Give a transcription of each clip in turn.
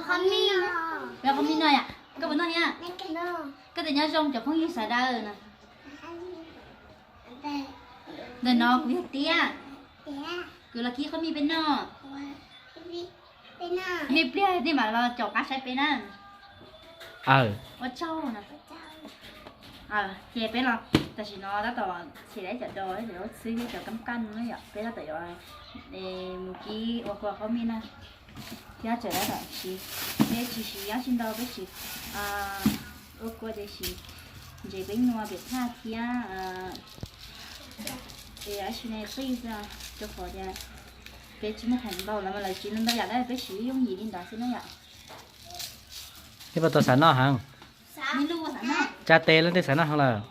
Qhov mij no yom, koj puas noj thiab? Koj tias nyob zoo cov phooj ywg sawv daws no. Ntawm no kuv yog Tiab, kuv los kib qhov mij peb noj. Ib pliag nej mam los caum qab saib peb na. Ua tsaug no. Ces peb los, tam sim no tab tom xyem lawv cov dos, cov xwb thiab cov kam kaj no yom, peb tab tom yuav mus kib ua kua qhov mij na. Thiab tseem tab tom siv, peb tsis siv dab tsi ntau, peb siv ua kua ces siv ntses peb nyuam pem thaj thiab es dab tsi ne, qij xwb, rau qhov tias peb tsis muaj khoom ntau los mas lawv siv ntau yam na, peb siv yooj yim li ntawd xwb na yom. Nej puas tau xav noj heev? Tsa tes leej twg xav noj heev lawm?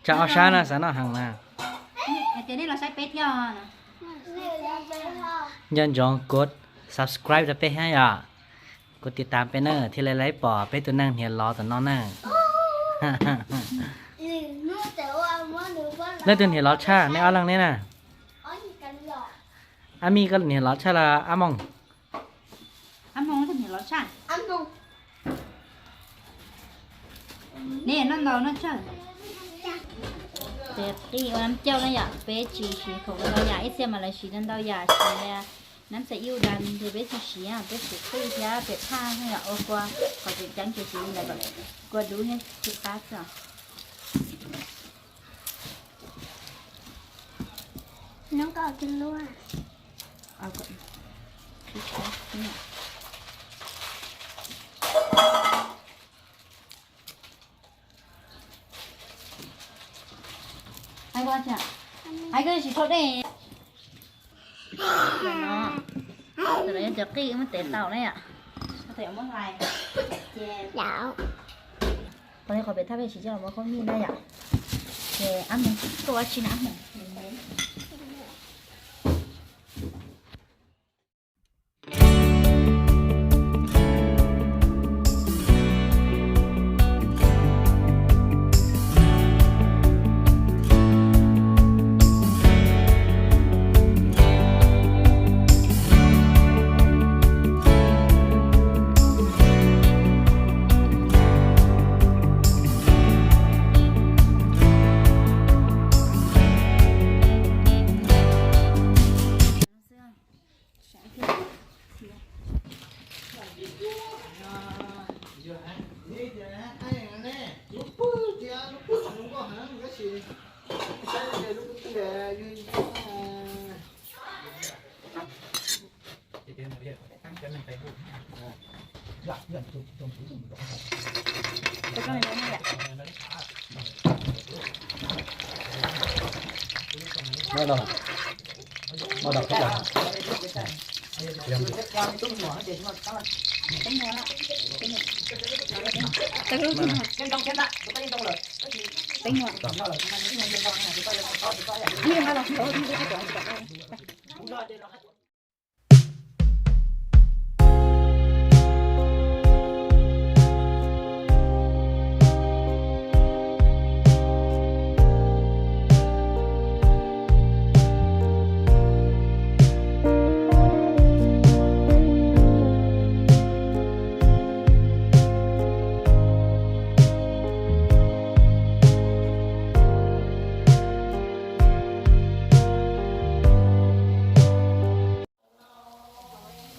Tsa ob sab na, xav noj heev na. Hais tias nej los saib peb thiab. Nco ntsoov kov subscribe rau peb thiab yom. Kov tiv tam peb na thiaj li lawv pom peb tus neeg hniav lov tom no na. Leej twg hniav lov tshaj, nej ob leeg ne na? Ab Mij koj hniav lov tshaj los Ab Moos? Nej noj ntau noj tsawg. Ces qij ua nab cauj na yom, peb tsis siv khoom ntau yam, ib txhia mas lawv siv ntau yam, siv nab xav ib u das nws peb tsis siv, peb siv qij thiab pem thaj na yom, ua kua kom tseem ceeb ces siv li ntawd kom kua dub thiab tsis qab xwb. Hais koj tsis thauj dej. Cov qij muab tev tau na yom. Muab hlais ces qhov pem thaj peb siv coj los ua qhob mij na yom. Ces Ab Moos, koj ua tsi na Ab Moos?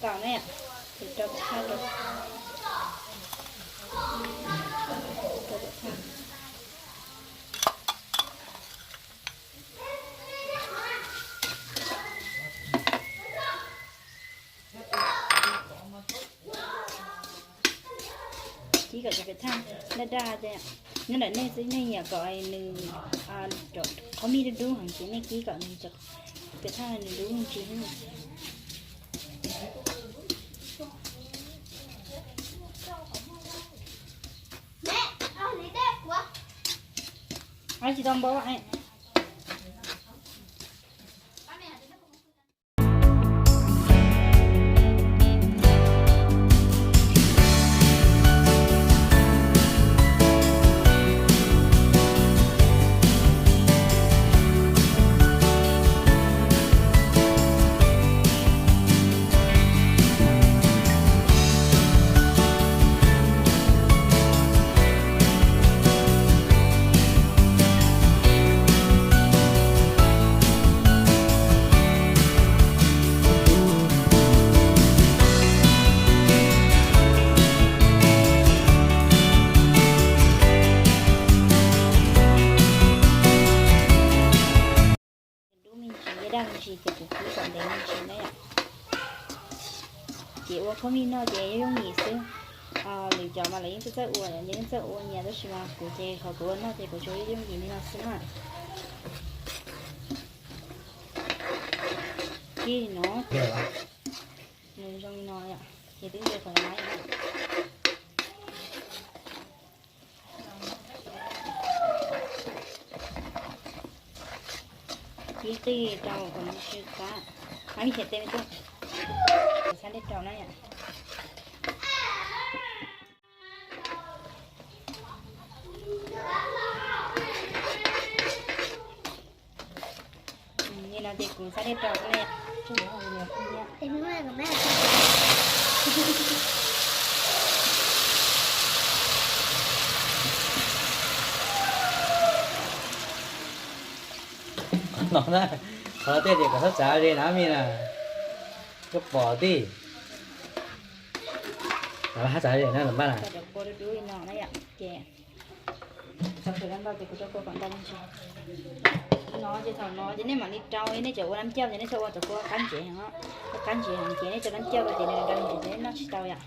Tau ne, ces rau pem thaj rau. Kib kom cov pem thaj daj daj thiab. Nyob ntawm nej xwb, nej nyiam kom nws qhov mij dub dub heev ces nej kib kom nws cov pem thaj nws dub me ntsis thiab. Tsis tau npau. Ntsis ces kuv kub kom ntev me ntsis na yom. Ces ua khob mij noj ces yooj yooj yim xwb. Lwm cov mas lawv yeej txawj txawj ua, yeej txawj ua nyias, tab sis mas kuv ces qhov kuv ua noj ces kuv tsuas yooj yooj yim li no xwb na. Kib li no, nws zoo li no yom, ces twb nce qhov lawm. Kib qij rau kom nws sw qab. Ab, me thiam tes me tuaj. Kuv xab dej rau na yom. Li no ces kuv xab dej rau na yom. Qhov no na, qhov no tej ces kom txhob txav ze na mij na, koj pom tij. Hab txav ze na los npaj na. Ces txav kawg ntau ces kuv tso kua kom ntau me ntsis. No ces thaum no ces nej mam li rau, nej cov ua lab cauj ces nej txhob ua cov kua qab ntsev heev, kua qab ntsev heev ces nej tso lab cauj rau ces nws rau ntsev ces nej noj tsis tau yom.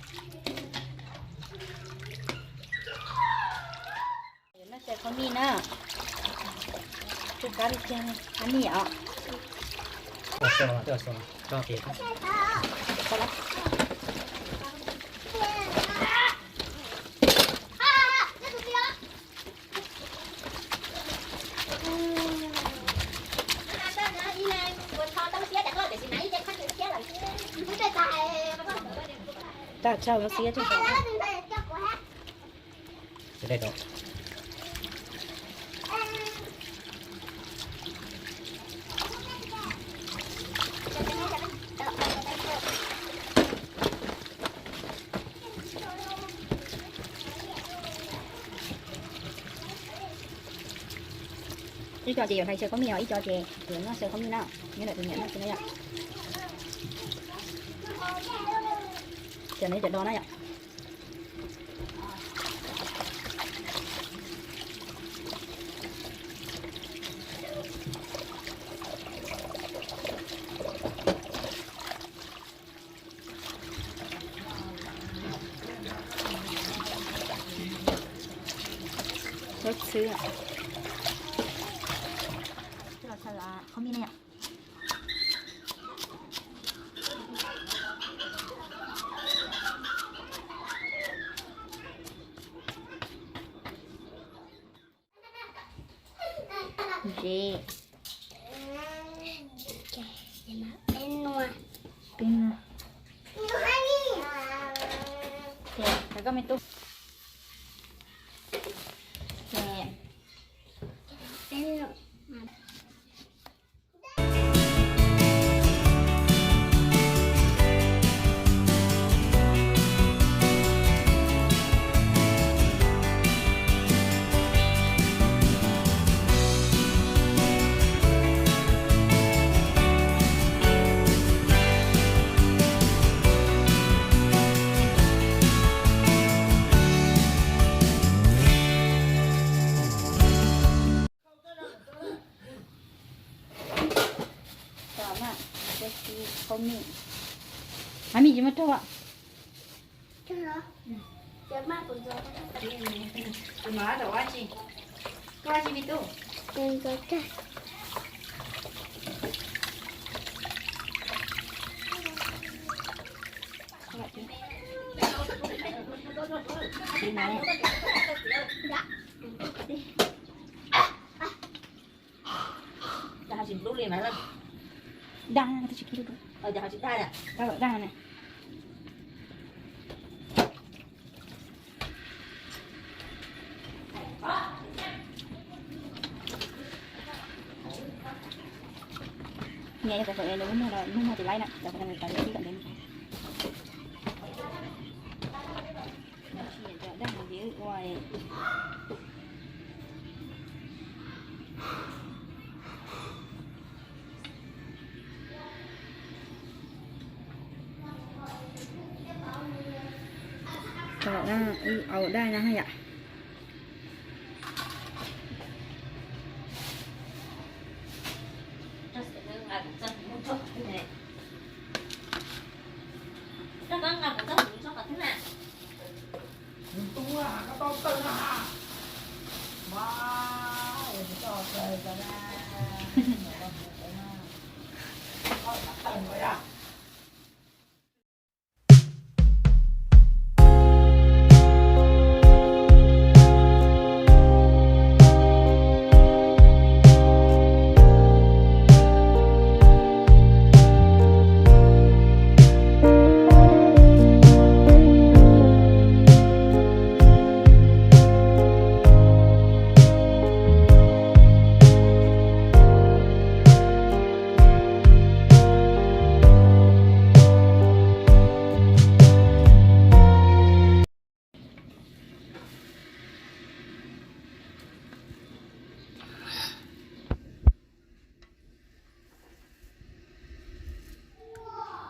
Noj xyaw khob mij na. Tsw qab li tiag, qab mij os. Tag tsau no xiab tsis tau. Ib co ces yuav hlais xyaw khob mij os, ib co ces yuav noj xyaw khob mij na, nyob ntawm tus niam noj xwb na yom. Cov no cov do na yom. Los xaws khob mij na yom. Ntse. Peb nua. Ces koj me tub. Ces Khob mij, khob mij tsis muaj raug. Tus no rau ua tsi? Koj ua tsi me tub? Dag tsis plub li na. Dag, dag ne. Niam yog cov muaj muag no, muaj muag tus laib na, cov kom nws tau ib kom ntev. Tau na, ib au daj no yom.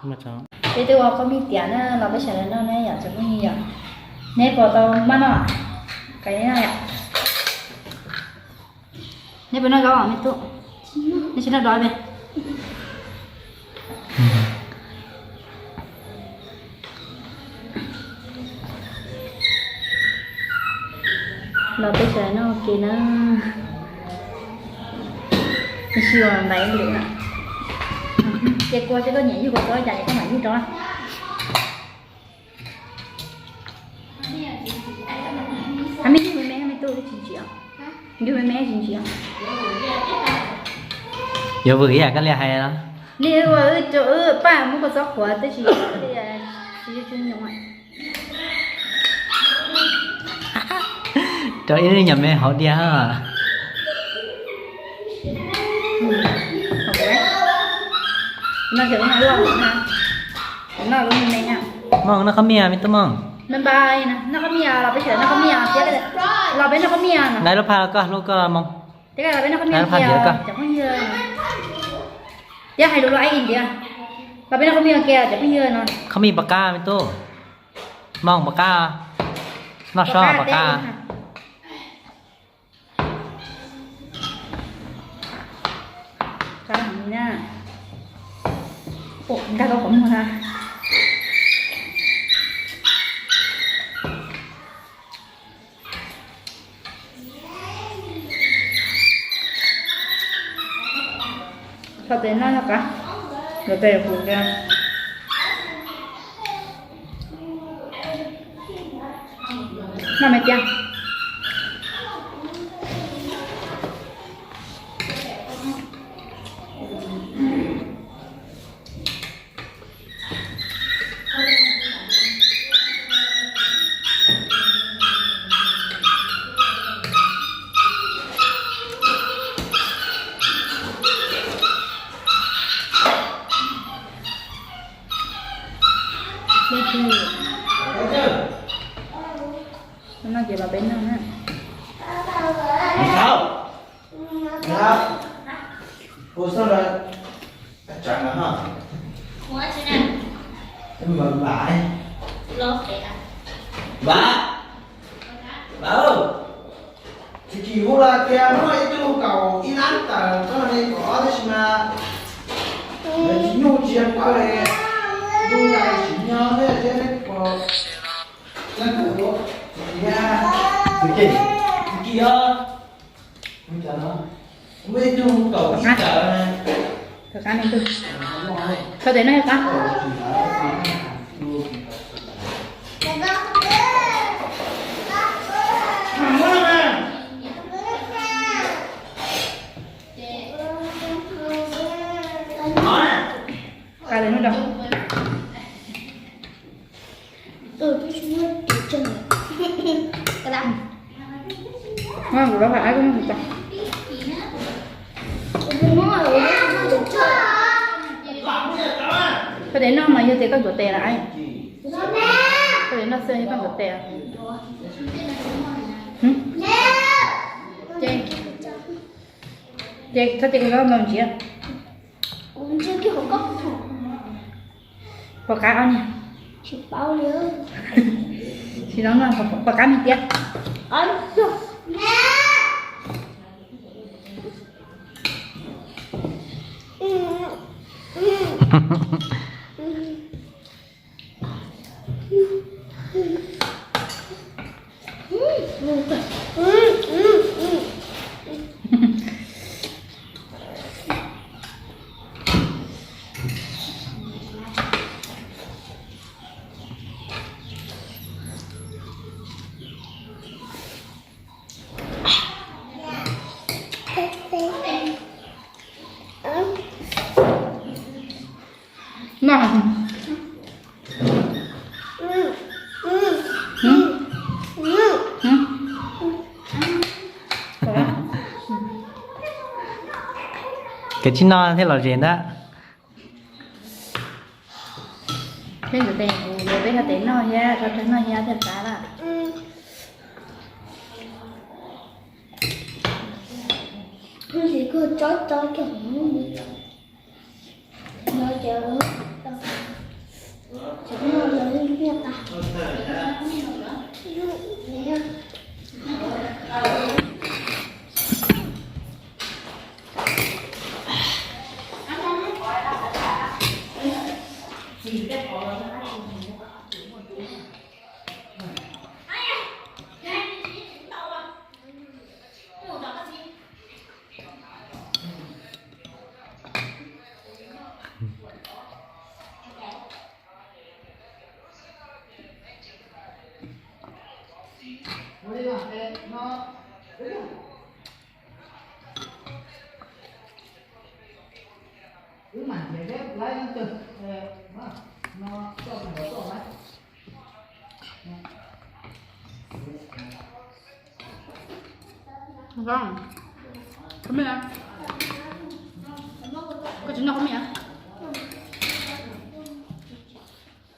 Peb twb ua khaub mij tiav na, los peb sawv daws noj ne yom cov phooj ywg yom. Neb puas tau maj noj? Neb noj yom. Neb puas noj zaub me tub? Neb tsis noj dov li. Los peb sawv daws noj ua ke na. Nws tsis ua npaim lwm na. Ces kua ces koj nyiam yug kua txob cas es koj mam yug rau. Hab me yug me me me tub tsis ntsia. Yug me me tsis ntsia. Yuav vwm ib yam koj li hais no. Li ua wb paj muab kua txob qhuav twb tsis, tsis tsis nyoos. Rau ib nyuag me hauv diav. Mooj, noj khaub mij me tub Mooj. Noj khaub mij, los peb sawv daws noj khaub mij thiab. Los peb noj khaub mij na. Nqa lub phaj los koj hlub koj Mooj. Nqa lub phaj ntiav koj. Thiab hais lus lus ib ntiav. Los peb noj khaub mij ua ke cov phooj ywg no. Khaub mij pom qab me tub. Mooj pom qab. Noj sob pom qab. Nkag rau qhov muag na. Txhob tes noj noj qab, yuav tes kuv tias. Noj me tiag. No ces los peb noj na. Ua xoj lawm. Ua tsev na ho. Vam, vam, vam. Tsis kim hu los tias muaj ib tug kaum ib lab tawm txoj li kaum ob tab sis mas lawv tsis nyuj tsis yog koj li, lub ntais tsis nyob thiab thiab pom. Tsis kim, tsis kim os. Thaum qab ne, thaum tes no yog qab. Qab li no. Kuv lov pham ab koj muag tsis tau. Koj tes noj mas yog tias koj ntuav tes lawm. Koj tes noj xwb yog koj ntuav tes. Ces, ces txhob tes kuv lov ntsia. Pom qab ob niag. Tsis no no pom qab me tiag. Kav tsij noj thiaj lom zem ntag. Peb ntxuav tes, peb tes noj thiab, noj thiab thiaj qab lawm. Koj tsob tsob kiag no ces Koj tsis noj khaub mias?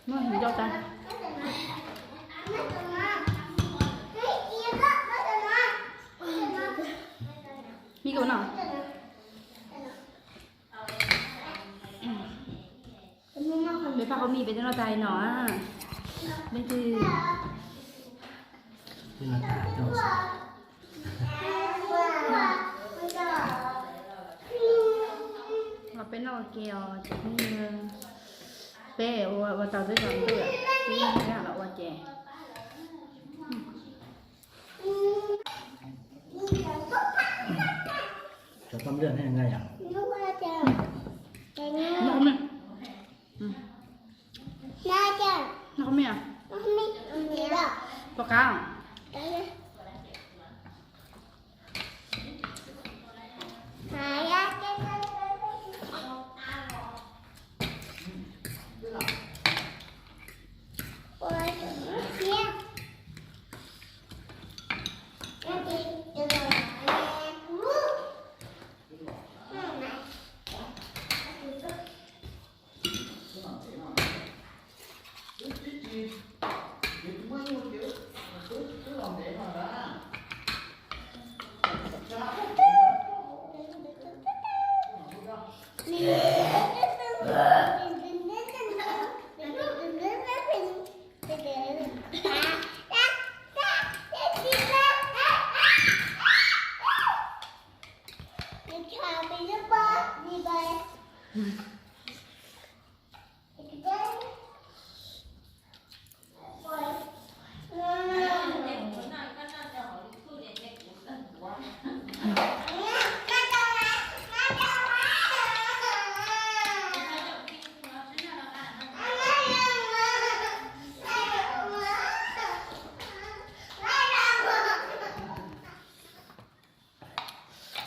Noj ncauj tas. Mib koj noj. Peb pab khaub mias peb twb noj tag li no. Leej twg los peb noj ua ke os cov phooj ywg. Peb ua ua tau twb tsaus ntuj lawm, peb noj los ua ces. Cov toj npliaj ne nqa yom? Noj khaub mias. Noj khaub mias. Puas qab?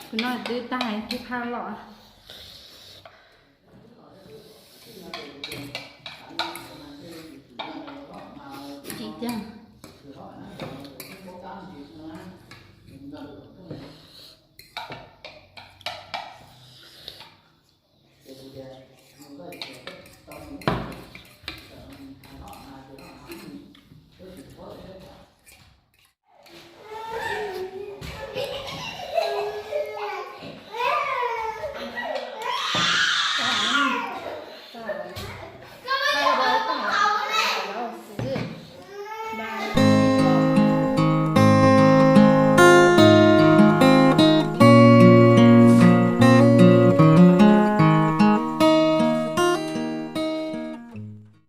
Tus no twb tag thiab phaj los. Tsis tiag,